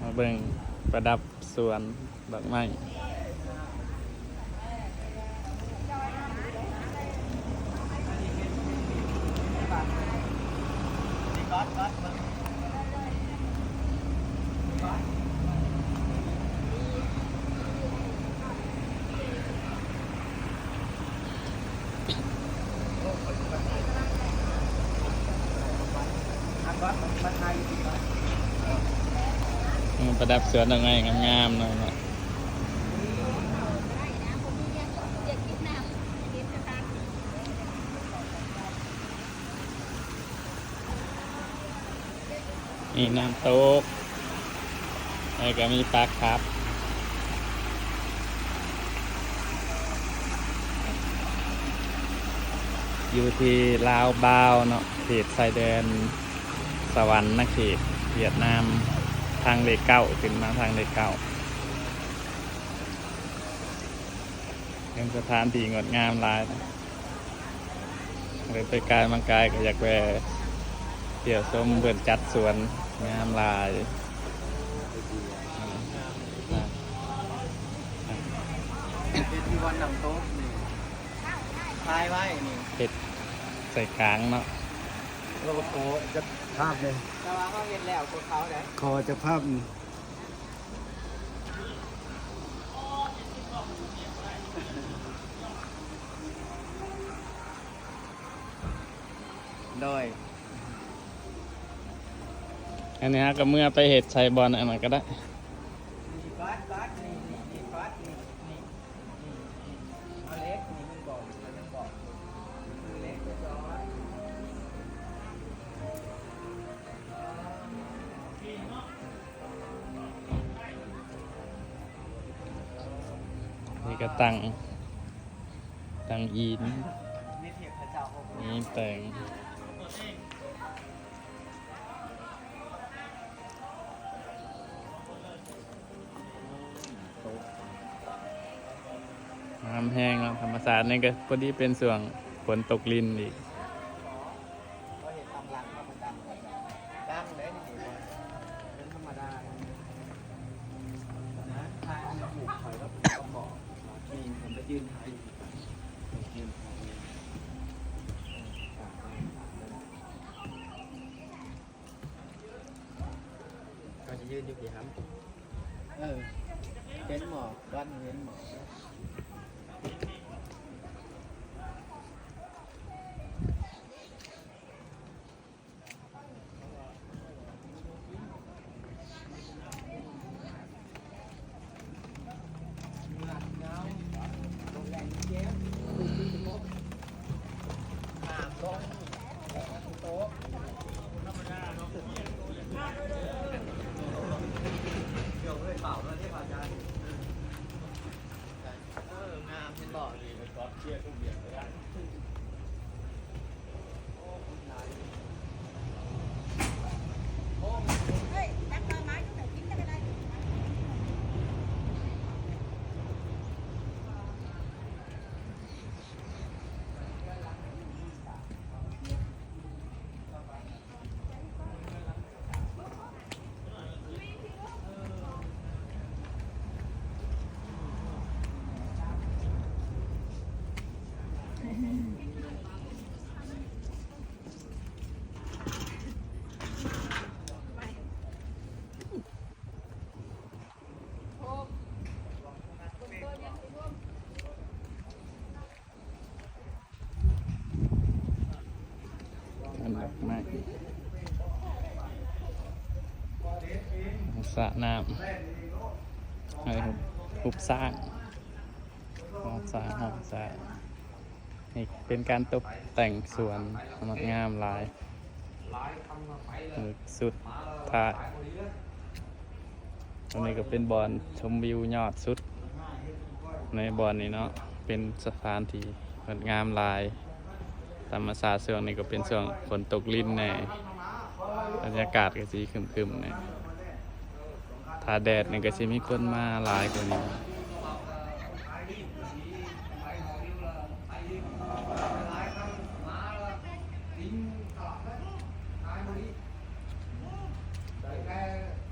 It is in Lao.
ມາເບິ່ງປະດັບສວນດອກໄມ້. ອືມ ປະດັບສວນດອກໄມ້ງາມໆເນາະ. ນີ້ນ້ຳຕົກ ແລ້ວກໍມີປາກຄັບ ຢູ່ທີ່ລາວບາວເນາະ ເຂດຊາຍແດນສະຫວັນນະເຂດ ຫວຽດນາມ ທາງເລກເກົ້າ ຂຶ້ນມາທາງເລກເກົ້າ. ເປັນສະຖານທີ່ງົດງາມຫຼາຍນະ. ເລີຍໄປກາຍມາກາຍກໍຢາກແວ່ທ່ຽວຊົມເພິ່ນຈັດສວນງາມຫຼາຍ. ເຮັດທີ່ວັດນ້ຳຕົກນີ້ ຖ່າຍໄວ້ນີ້ ເຮັດໃສ່ກາງເນາະ. ເອີ ຂໍຈັກພາບແດ່ ແຕ່ວ່າເຮົາເຮັດແລ້ວກວ່າເຂົາໄດ໋ ຂໍຈັກພາບນີ້. ໂດຍ ອັນນີ້ເຮົາກໍເມືອໄປເຮັດໃສ່ບ່ອນອັນນັ້ນກໍໄດ້. ນີ້ກໍຕັ້ງ ຕັ້ງອີນ ນີ້ແປງ. ງາມແຮງເນາະ ທຳມະຊາດນີ້ກໍພໍດີເປັນຊ່ວງຝົນຕົກລິນອີກ. ເຂົາຈະຢືນຢູ່ພີ້ຫັ້ນ ເອີ ເຫັນໝອກ ວັນເຫັນໝອກ. ອັນດອກໄມ້ ສະນ້ຳ ໃຫ້ຮູບ ຮູບຊ້າງ ຮອດຊ້າງ ຮອດຊ້າງ. ນີ້ເປັນການຕົບແຕ່ງສວນ ງາມຫຼາຍ. ສຸດທ້າຍ ອັນນີ້ກໍເປັນບ່ອນຊົມວິວຍອດສຸດໃນບ່ອນນີ້ເນາະ ເປັນສະຖານທີ່ງົດງາມຫຼາຍ. ທຳມະຊາດຊ່ວງນີ້ກໍເປັນຊ່ວງຝົນຕົກລິນແດ່ ບັນຍາກາດກໍຊິຄຶມໆແດ່. ຖ້າແດດນີ້ກໍຊິມີຄົນມາຫຼາຍກວ່ານີ້.